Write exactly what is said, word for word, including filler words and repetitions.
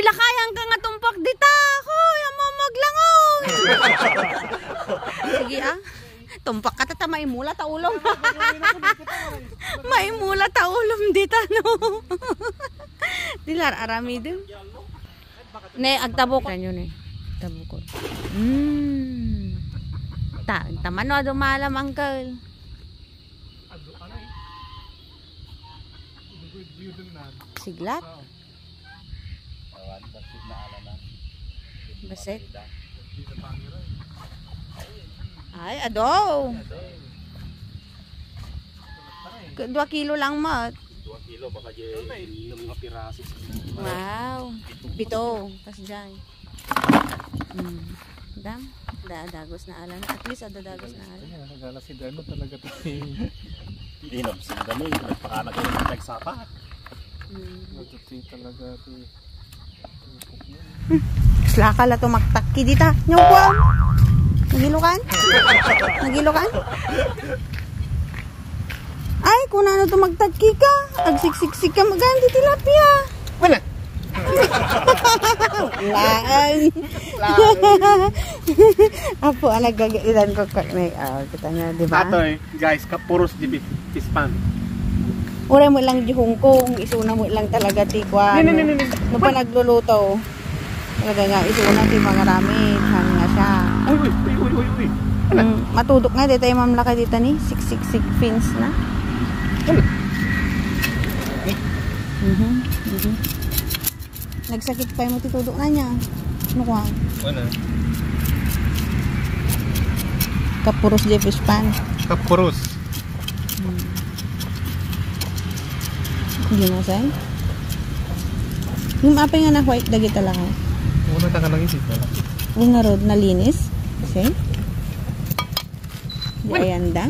Lakayan ka nga tumpak dita. Hoy, amo maglangoy. Sige, ah. Tumpak ka, tata, maimula ta ulom. Maimula ta ulom dita, no? Dilar aramidem. Ne, agtabok. Tanyo ne. Tabukon. Mm. Ta, tamano adu malam, uncle. Siglat? Basit. Ay, ado. K-, dua kilo lang, mat. Dua kilo, baka di enam nga piraso. Wow. Pito. Tas dyan. Mm. Dam, da, dagos na alan. At least, ada dagos na alan. Ayan, nagala si Dano talaga tayo. Hindi, nabsig kami. Nagpakana kayo ng nagsapa. Mm. Natutuyo talaga si Slaka la tumaktakki dita. Nyawam! Nagilukan? Nagilukan? Ay, kunano tumagtakki ka? Agsiksiksik ka, magan di tilapia. Wala. Laang. Apo, ah, nagagailan ko ka-, may, ah, kita niya, di ba? Atoy, guys, kapuros di pi-, pispan. Uray mo lang di Hong Kong, isuna mo lang talaga ti kuan. Ni, ni, ni, ni, ni. No panagluluto. Talaga nga, isuna ti mangaramid. Han nga siya. Uy, uy, uy, uy, uy, uy. Ano? Mm, matudok nga, di tayo mamlaka dito ni. Siksik, sik, fins na. Ano? Mhm, mhm. Nagsakit pa mo ti tudok na niya. Ano ka? Ano? Kapuros di fish pan. Kapuros. Hmm. Hindi na, sir. Yung apay nga na white dagita lang, oh. Una ta ka nang isip na lang. Yung nga road, nalinis. See? Di ayan da.